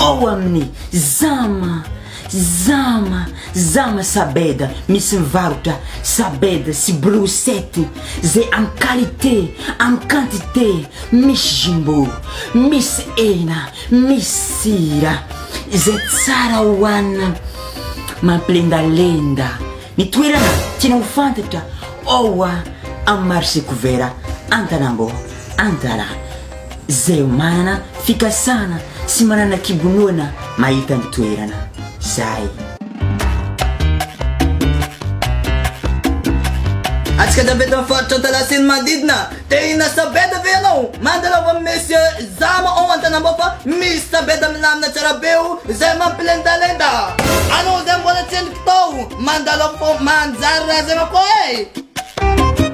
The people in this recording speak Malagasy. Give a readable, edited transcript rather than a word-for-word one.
Ao amin'ny Zama, Zama, Zama Sabeda misy mivarotra sabeda sy brochette zay am qualité, am quantité, misy jumbo, misy hena, misy sira izay tsara hohanina mampilendalenda. Ny toerana tiana ho fantatra ao amin'ny marché couvert Antanambao Antalaha. Zay manana fikasana sy manana kibonoana mahita ny toerana. Zay. Antsika avy eto amin'ny faritra Antalaha sy ny manodidina, te hihinana sabeda ve ianao? Mandalava amin'i Monsieur Zama ao Antanambao fa misy sabeda milamina tsara be o, izay mampilendalenda. Anao izay mbola tsy endriky tao, mandalava fô manjary raha zay koa e!